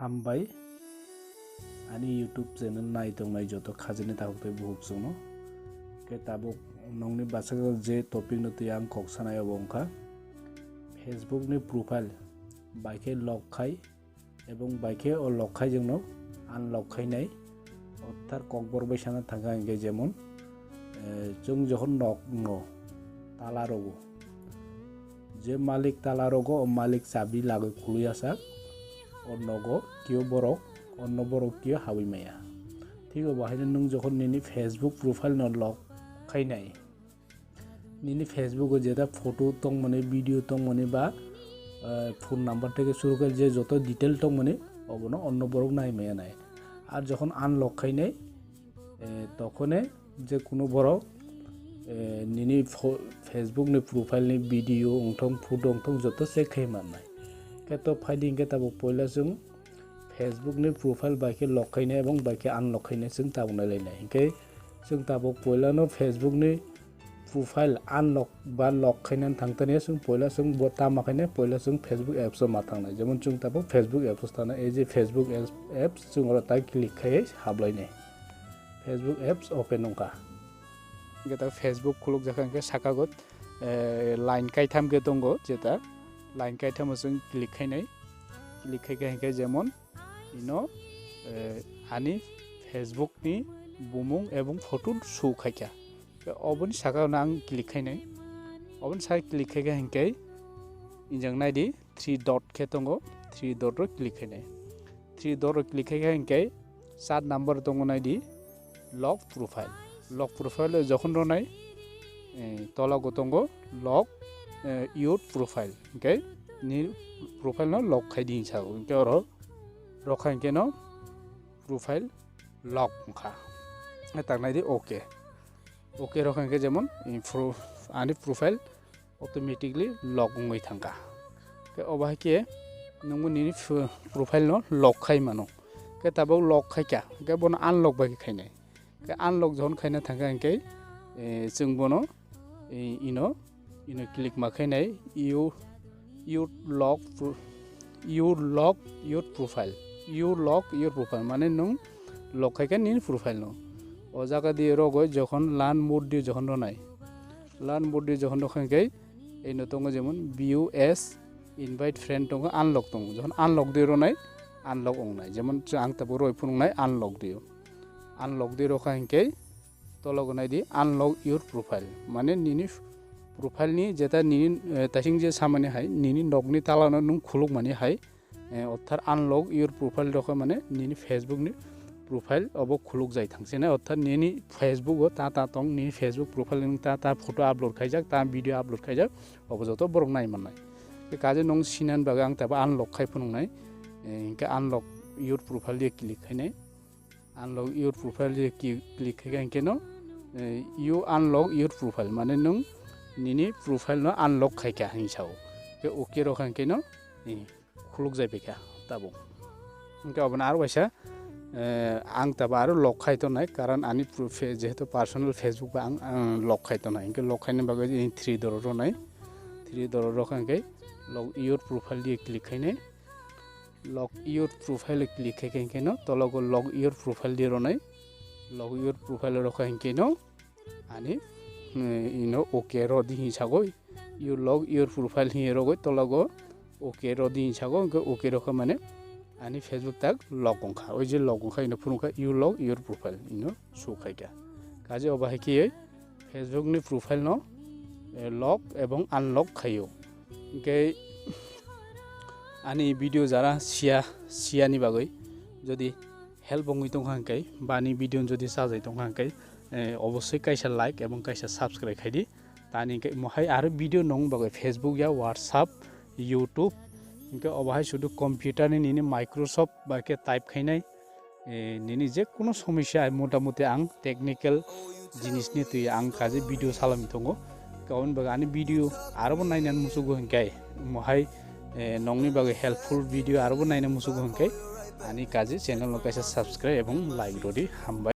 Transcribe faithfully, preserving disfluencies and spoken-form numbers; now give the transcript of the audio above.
Hambai ani YouTube channel nai tongnai joto khajini takhuk tei bukhuk chwngno. Khe tabuk nongni bwsajak je topic no twi ang kok sanai obo wngkha Facebook ni profile bai khe lock khai ebong bai khe o lock khai jengno unlock khainai. Orthat kokborok bai sana thangkha hinkhe jemon, eh, chwng jokhon nok no tala rogo, je malik tala rogo, o malik chabi lagwi khului asak, o nogo kio borok, onno borok kio habwi maya. Thik obo haino nwng jokhon nini Facebook profile no lock khainai, nini Facebook o jeta photo tongmani, video tongmani ba, eh, phone number theke suru khe je joto detail tongmani, obono onno borok nai maya nai. Ar jokhon unlock khainai, eh, tokhone je kuno borok, eh, nini pho-, Facebook ni profile ni video wngthong, photo wngthong joto check khai mannai. Khe to phaidi hinkhe tabuk poila chwng Facebook ni profile bai khe lock khainai ebong bai khe unlock khainai chwng tabuk nai lainai. Hinkhe chwng tabuk poilano Facebook ni profile unlock ba lock khainani thangtani chwng poila chwng bo tama khainai, poila chwng Facebook apps o ma thangnai. Jemon chwng tabuk Facebook apps o thangnai, ei je Facebook apps, apps chwng oro ta click khai haplainai. Facebook apps open wngkha. Hinkhe ta Facebook khuluk jakha hinkhe saka go, eh, line kaitham khe tongo, jeta line kaitham o chwng click khainai. Click khaikha hinkhe jemon ino, eh, ani Facebook ni bumung ebong photo show khaikha. Oboni saka o ang click khainai. Oboni saka click khaikha hinkhe injang naidi three dot khe tongo, three dot o click khainai. Three dot o click khaikha hinkhe char number tongo naidi lock profile. Lock profile o jokhon ronai, eh, tola go tongo lock, eh, your profile. Hinkhe ni profile no lock khaidi hinsa o. Hinkhe oro rokha hinkhe no profile lock wngkha. Tang naidi okay. Okay rokha hinkhe jemon, eh, pro-, ani profile automatically lock wngwi thangkha. Khe obo hai khe nwngbo nini ph-, profile no lock khai mano. Khe tabuk lock khaikha, khe bono unlock bai khe khainai. Khe unlock jokhon khaina thangkha hinkhe, eh, chwng bono, eh, ino, ino click ma khainai, you, you lock pro-, you lock your profile, you lock your profile, mane nwng lock khaikha nini profile no. O jaga di rogoi jokhon learn more di jokhon ronai, learn more di jokhon rokha hinkhe, ino tongo jemon view as invite friend tongo, unlock tongo. Jokhon unlock di ronai, unlock wngnai. Jemon chwng ang tabuk roi phunuknai unlock di. Unlock di rokha hinkhe tologo naidi unlock your profile. Mane nini profile ni jeta nini, eh, tasing je samani hai, nini nokni tala no nwng khuluk mani hai, eh, orthat unlock your profile rokha mane nini Facebook ni profile obo khuluk jai thangsinai, orthat nini Facebook o ta ta tong, nini Facebook profile nwng ta ta photo upload khaijak, ta video upload khaijak, obo joto borok nai mannai. Khe kaje nwng sinani bagwi ang tabo unlock khai phunuknai, eh, hinkhe unlock your profile de click khainai. Unlock your profile de ki-, click khaikha hinkhe no, eh, you unlock your profile, mane nwng nini profile no unlock khaikha hinwi sao. Khe okay rokha hinkhe no, eh, khuluk jai paikha tabuk. Hinkhe obono aro kaisa, eh, ang tabuk aro lock khai tongnai, karon ani profe-, jehetu personal Facebook bai ang, ang lock khai tongnai. Hinkhe lock khaina bagwi three doro ronai, three doro rokha hinkhe lock your profile de click khainai. Lock your profile click khaikha hinkhe no tologo lock your profile de ronai. Lock your profile rokha hinkhe no ani, eh, ino okay rodi hinwi sagoi. You lock your profile hinwi rogoi tologo okay rodi hinwi sago, hinkhe okay rokha mane ani Facebook tak lock wngkha. Oi je lock wngkha ino phunukha you lock your profile ino show khaikha. Kaje obo hai khe Facebook ni profile no, eh, lock ebong unlock khaio. Hinkhe ani video jara siya, siyani bagwi jodi help wngwi tongkha hinkhe, bani video jodi sajai tongkha hinkhe, eh, obosoi kaisa like ebong kaisa subscribe khaidi. Tani hinkhe mohai aro video nong bagwi Facebook ya, WhatsApp, YouTube, hinkhe obo hai sudu computer ni nini Microsoft bai khe type khainai, eh, nini je kuno somosya hai motamuti ang technical jinis ni twi ang kaje video salami tongo. Kaun bagwi ani video aro bo nainani musugo hinkhe mohai, eh, nongni bagwi helpful video aro bo naina musugo hinkhe ani kaje channel no kaisa subscribe ebong like rodi, hambai.